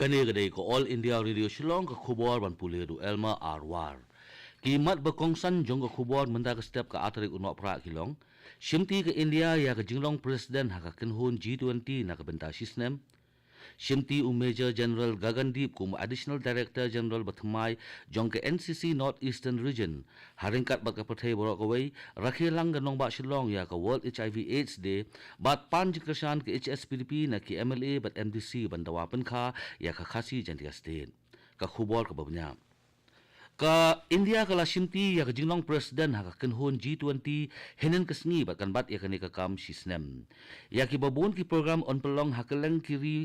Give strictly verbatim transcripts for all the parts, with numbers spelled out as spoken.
Kane ka dei ka All India Radio Shillong, ka khubor ban pule da u Elmer R War. Ki mat ba kongsan jong ka khubor mynta ka step ka ar tarik u Nohprah ki long: Shimti ka India ïa ka jinglong president ha ka kynhun G twenty na ka bynta shisnem. Shimti u Major General Gagandeep kum Additional Director General ba thymmai jong ka N C C North Eastern Region, ha ryngkat bad ka pyrthei baroh kawei, rakhe lang ka nongbah Shillong ïa ka World H I V AIDS Day, bad pan jingkyrshan ka H S P D P na ki M L A bad M D C ban dawa pynkha ïa ka Khasi Jaintia State. Ka khubor kaba bniah. Ka India ka la shimti ïa ka jinglong president ha ka kynhun G twenty hynnin ka sngi bad kan bat ïa kane ka kam shisnem. Ïa kiba bun ki program yn pynlong ha kylleng ki ri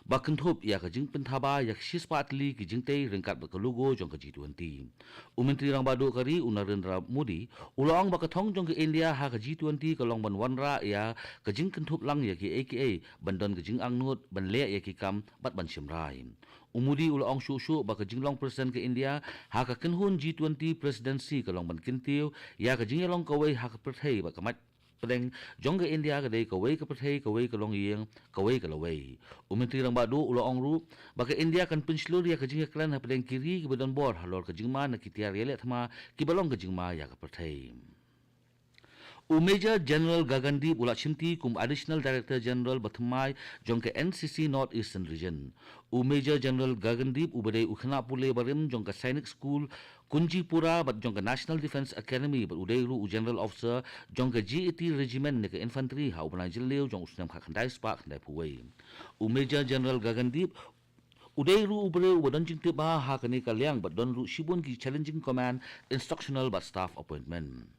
ba kynthup ïa ka jingpynthaba ïa ki shispah tylli ki jingtei ryngkat bad ka logo jong ka G twenty. U Myntri Rangbah Duh ka ri u Narendra Modi u la ong ba ka thong jong ka India ha ka G twenty ka long ban wanrah ïa ka jingkynthup lang ïa kiei kiei ban don ka jingangnud ban leh ïa ki kam bad ban shim rai. U Modi u la ong shuh shuh ba ka jinglong president ka India ha ka kynhun G twenty presidency ka long ban kyntiew ïa ka jingïalong kawei ha ka pyrthei bad ka mat pdeng jong ka India ka dei kawei ka pyrthei, kawei ka longïing, kawei ka lawei. U Myntri Rangbah Duh u la ong ruh ba ka India kan pynshlur ïa ka jingïakren hapdeng ki ri kiba don bor halor ka jingma na ki tiar ïaleh thma kiba long ka jingma ïa ka pyrthei. U Major General Gagandeep u la shimti kum Additional Director General ba thymmai jong ka N C C North Eastern Region. U Major General Gagandeep uba dei u khynnah pule barim jong ka Sainik School Kunjipura bad jong ka National Defence Academy bad u dei ruh u General Officer jong ka G eighty Regiment ne ka Infantry ha u bnai Jylliew jong u snem khatkhyndai spah khyndaiphew wei. U Major General Gagandeep u dei ruh u briew uba don jingtip bha ha kane ka liang bad don ruh shibun ki challenging command instructional bad staff appointment.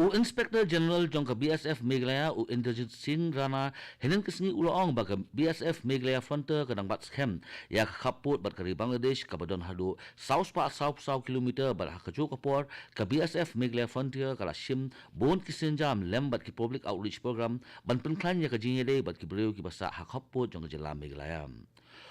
U Inspector General jong ka B S F Meghalaya u Inderjit Singh Rana hynnin ka sngi u la ong ba ka B S F Meghalaya Frontier ka dang bat skhem ïa ka khappud bad ka ri Bangladesh kaba don haduh saw spah saw phew saw kilometer bad ha kajuh ka por ka B S F Meghalaya Frontier ka la shim bun ki sienjam lem bad ki public outreach program ban pynkhlaiñ ïa ka jingïadei bad ki briew kiba sah ha khappud jong ka jylla Meghalaya.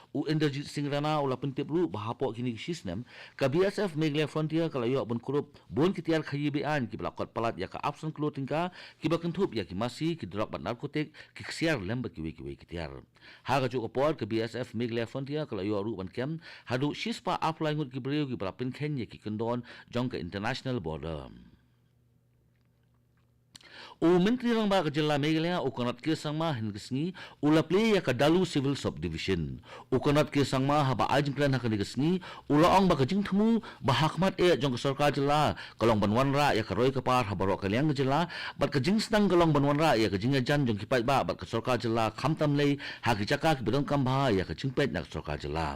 U Inderjit Singh Rana u la pyntip ruh ba hapoh kine ki shisnem ka B S F Meghalaya Frontier ka la ïoh ban kurup bun ki tiar khaïi be-aiñ kiba la kot palat ïa ka arphew san klur tyngka kiba kynthup ïa ki masi, ki drok bad narcotic, ki ksiar lem bad kiwei kiwei ki tiar. Ha kajuh ka por ka B S F Meghalaya Frontier ka la ïoh ruh ban kem haduh shispah arphew lai ngut ki briew kiba la pynkheiñ ïa ki kyndon jong ka international border. U Myntri Rangbah ka jylla Meghalaya u Conrad K Sangma hynnin ka sngi u la plie ïa ka Dalu Civil Subdivision. U Conrad K Sangma haba ai jingkren ha kane ka sngi u la ong ba ka jingthmu ba ha khmat eh jong ka sorkar jylla ka long ban wanrah ïa ka roi ka par ha baroh ka liang ka jylla bad ka jingsdang ka long ban wanrah ïa ka jingïajan jong ki paidbah bad ka sorkar jylla khamtam lei ha ki jaka kiba donkam bha ïa ka jingpeit na ka sorkar jylla.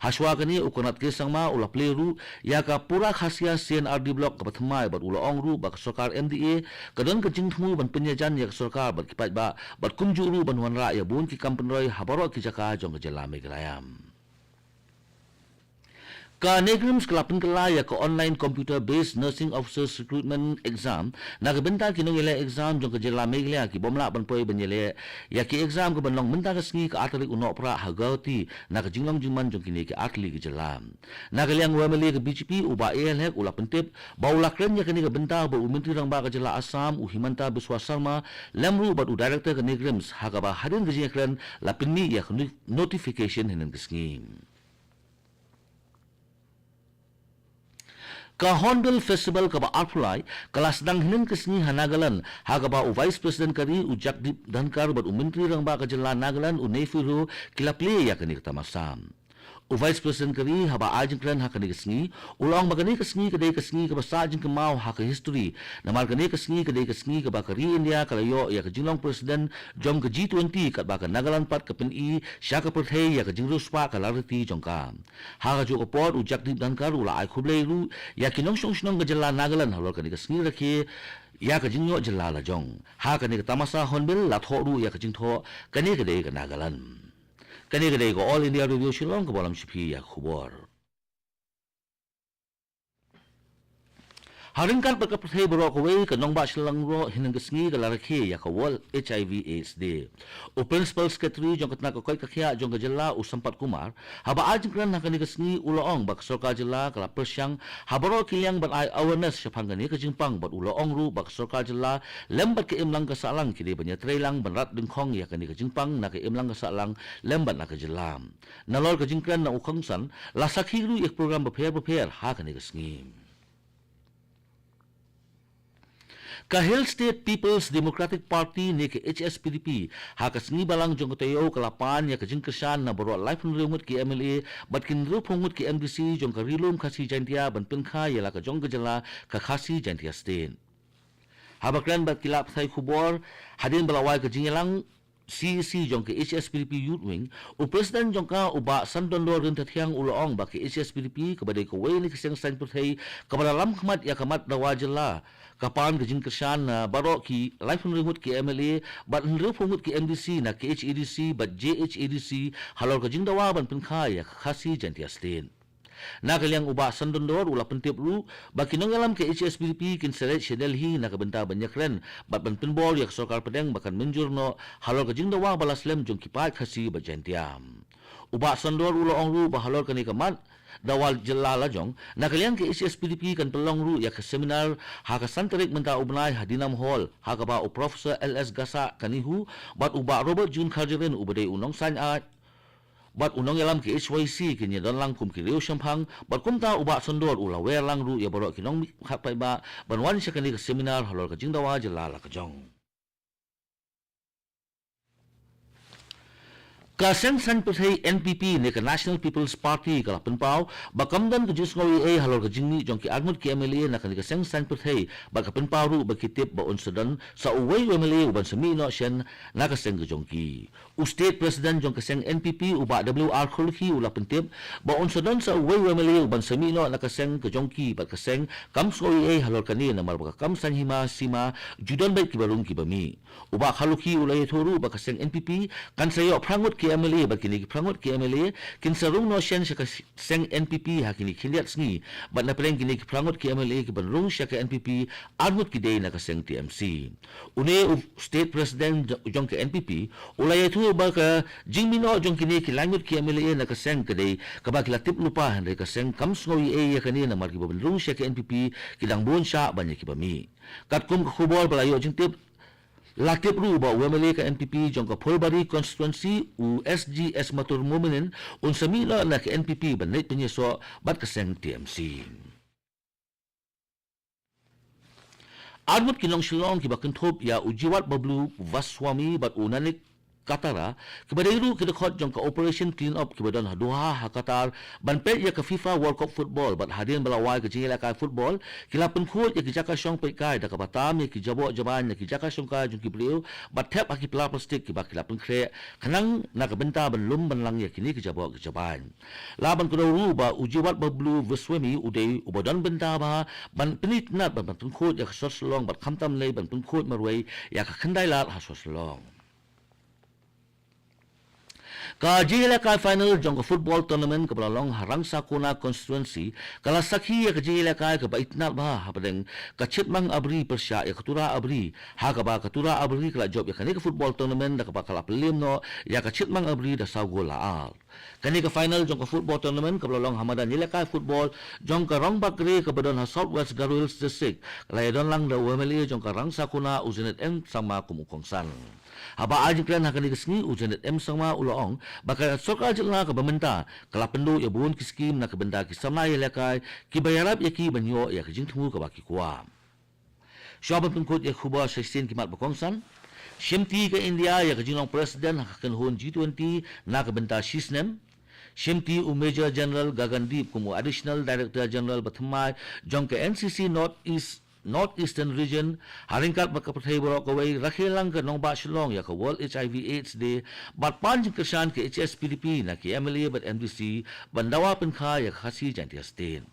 Hashwa kane u Conrad K Sangma u la plie ruh ïa ka Pura Khasia C and R D Block kaba thymmai bad u la ong ruh ba ka sorkar M D A ka don ka jingthmu ban pynïajan ïa ka sorkar bad ki paidbah bad kumjuh ruh ban wanrah ïa bun ki kam pynroi ha baroh ki jaka jong ka jylla Meghalaya. Ka NEIGRIHMS ka la pynkylla ïa ka Online Computer Based Nursing Officers Recruitment Exam na ka bynta ki nongïaleh exam jong ka jylla Meghalaya ki bym lah ban poi ban ïaleh ïa ki exam ka ban long mynta ka sngi ka ar tarik u Nohprah ha Guwahati na ka jinglong jingman jong kine ki artylli ki jylla. Na ka liang u M L A ka B J P u Bah A L Hek u la pyntip ba u la kren ïa kane ka bynta bad u Myntri Rangbah ka jylla Assam u Himanta Biswa Sarma lem ruh bad u Director ka NEIGRIHMS ha kaba hadien ka jingïakren la pynmih ïa ka no-, notification hynnin ka sngi. Ka Hornbill Festival kaba arphew lai ka la sdang hynnin ka sngi ha Nagaland ha kaba u Vice President ka ri u Jagdeep Dhankhar bad u Myntri Rangbah ka jylla Nagaland u Neiphiu Rio ki la plie ïa kane ka tamasa. U Vice President ka ri haba ai jingkren ha kane ka sngi u la ong ba kane ka sngi ka dei ka sngi kaba sah jingkynmaw ha ka history namar kane ka sngi ka dei ka sngi kaba ka ri India ka la ïoh ïa ka jinglong President jong ka G twenty katba ka Nagaland pat ka pyni sha ka pyrthei ïa ka jingriewspah ka lariti jong ka. Ha kajuh ka por u Jagdeep Dhankhar u la ai khublei ruh ïa ki nongshong shnong ka jylla Nagaland halor kane ka sngi rakhe ïa ka jingïoh jylla lajong. Ha kane ka tamasa Hornbill la thoh ruh ïa ka jingthoh Kane Ka Dei Ka Nagaland. Kane ka dei ka All India Radio Shillong kaba lam sha phi ïa ka khubor. Ha ryngkat bad ka pyrthei baroh kawei, ka nongbah Shillong ruh hynne ka sngi ka la rakhe ïa ka World H I V AIDS Day. U Principal Secretary jong ka tnat ka koit ka khiah jong ka jylla, u Sampath Kumar, haba ai jingkren ha kane ka sngi, u la ong ba ka sorkar jylla ka la pyrshang ha baroh ki liang ban ai awareness shaphang kane ka jingpang, bad u la ong ruh ba ka sorkar jylla lem bad ka imlang ka sahlang ki dei ban ïatreilang ban rat dyngkhong ïa kane ka jingpang na ka imlang ka sahlang lem bad na ka jylla. Nalor ka jingkren na u kongsan, la sakhi ruh ïa ki program bapher bapher ha kane ka sngi. Ka Hill State People's Democratic Party ne ka H S P D P, ha ka sngi balang jong ka taïew ka la pan ïa ka jingkyrshan na baroh laiphew hynriew ngut ki M L A bad ki hynriewphew ngut ki M D C jong ka Ri-lum Khasi Jaintia ban pynkha ïa la ka jong ka jylla ka Khasi Jaintia State. Haba kren bad ki lad pathai khubor hadien ba la wai ka jingïalang C E C jong ka H S P D P Youth Wing, u President jong ka, u Bah Sandondor Ryntathiang, u la ong ba ka H S P D P kaba dei kawei na ki seng saiñ pyrthei kaba la lam khmat ïa ka mat dawa jylla, ka pan ka jingkyrshan na baroh ki laiphew hynriew ngut ki M L A bad hynriewphew ngut ki M D C na K H A D C bad J H A D C halor ka jingdawa ban pynkha ïa ka Khasi Jaintia State. Na ka liang u Bah Sandondor u la pyntip ruh ba ki nongïalam ka H S P D P kin sa leit sha Delhi na ka bynta ban ïakren bad ban pynbor ïa ka sorkar pdeng ba kan mynjur noh halor ka jingdawa ba la slem jong ki paid Khasi bad Jaintia. U Bah Sandor u la ong ruh ba halor kane ka mat dawa jylla lajong, na ka liang ka H S P D P kan pynlong ruh ïa ka seminar ha ka san tarik mynta u bnai ha Dinam Hall, ha kaba u Professor L S Gassah Kannihu bad u Bah Robert June Kharjahrin uba dei u nongsaiñ aid bad u nongïalam ka H Y C kin ïadon lang kum ki riewshemphang, bad kumta u Bah Sandor u la wer lang ruh ïa baroh ki nongmihkhmat paidbah ban wan sha kane ka seminar halor ka jingdawa jylla la ka jong. Ka seng saiñ pyrthei N P P ne ka National People's Party ka la pynpaw ba kam don ka jingsngew ei ei halor ka jingmih jong ki arngut ki M L A na kane ka seng saiñ pyrthei, bad ka pynpaw ruh ba ki tip ba un sa don sa uwei u M L A uban sa mih noh shen na ka seng ka jong ki. U State President jong ka seng N P P, u Bah W R Kharlukhi, u la pyntip ba un sa don sa uwei u M L A uban sa mih noh na ka seng ka jong ki, bad ka seng kam sngew ei ei halor kane namar ba ka kam saiñ hima sima ju don beit kiba rung kiba mih. U Bah Kharlukhi u la ïathuh ruh ba ka seng N P P kan sa ïoh phra ngut ki M L A, bad kine ki phra ngut ki M L A kin sa rung noh shen sha ka seng N P P ha kine ki khyndiat sngi, bad na pdeng kine ki phra ngut ki M L A kiban rung sha ka N P P, arngut ki dei na ka seng T M C. Une u State President jo-, jong ka N P P u la ïathuh ba ka jingmih noh jong kine ki laingut ki M L A na ka seng ka dei kaba ki la tip lypa, hynrei ka seng kam sngew ei ei ïa kane namar kiba pynrung sha ka N P P ki dang bun shah ban ïa kiba mih. Katkum ka khubor ba la ïoh jingtip, la tip ruh ba u M L A ka N P P jong ka Phulbari constituency, u S G Esmatur Mominin, un sa mih noh na ka N P P ban leit pynïasoh bad ka seng T M C. Arngut ki nong Shillong kiba kynthup ïa u Jeewat Bablu Vaswamy bad u Nanik Katara, kiba dei ruh ki dkhot jong ka Operation Clean Up kiba don ha Doha ha Qatar ban peit ïa ka FIFA World Cup Football, bad hadien ba la wai ka jingïalehkai football, ki la pynkhuid ïa ki jaka shong peit kai da kaba tam ïa ki jaboh jabain na ki jaka shong kai jong ki briew, bad thep ha ki pla plastik kiba ki la pynkhreh khnang na ka bynta ban lum ban lang ïa kine ki jaboh ki jabain. La ban kdew ruh ba u Jeewat Bablu Vaswamy u dei uba don bynta bha ban pynitynnad bad ban pynkhuid ïa ka sor Shillong, bad khamtam lei ban pynkhuid marwei ïa ka khyndai lad ha sor Shillong. Ka jingïalehkai final jong ka football tournament kaba la long ha Rangsakona constituency ka la sakhi ïa ka jingïalehkai kaba itynnad bha hapdeng ka Chitmang Abri pyrshah ïa ka Tura Abri, ha kaba ka Tura Abri ka la jop ïa kane ka football tournament da kaba ka la pynliem noh ïa ka Chitmang Abri da saw gol la ar. Kane ka final jong ka football tournament kaba la long ha madan ïalehkai football jong ka Rangbah Kri kaba don ha South West Garo Hills District, ka la ïadon lang da u M L A jong ka Rangsakona, u Zenith M Sangma, kum u kongsan. Haba ai jingkren ha kane ka sngi, u Zenith M Sangma u la ong ba ka sorkar jylla kaba mynta ka la pynduh ïa bun ki skim na ka bynta ki samla ïalehkai kiba ïarap ïa ki ban ïoh ïa ka jingthmu kaba ki kwah. Shuwa ban pynkut ïa ka khubor, sa shisien ki mat ba kongsan. Shimti ka India ïa ka jinglong president ha ka kynhun G twenty na ka bynta shisnem. Shimti u Major General Gagandeep kum u Additional Director General bathymmai jong ka N C C North East, North Eastern Region, ha ryngkat bad ka pyrthei baroh kawei, rakhe lang ka nongbah Shillong ïa ka World H I V AIDS Day, bad pan jingkyrshan ka H S P D P na ki M L A bad M D C ban dawa pynkha ïa ka Khasi Jaintia State.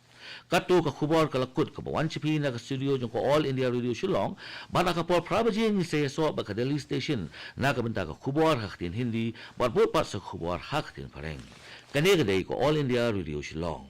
Katto ka khubor ka la kut kaba wan sha phi na ka studio jong ka All India Radio Shillong, bad ha ka por phra baje ngin sa ïasoh bad ka Delhi Station na ka bynta ka khubor ha ka ktien Hindi, bad bud pat sa ka khubor ha ka ktien Phareng. Kane ka dei ka All India Radio Shillong.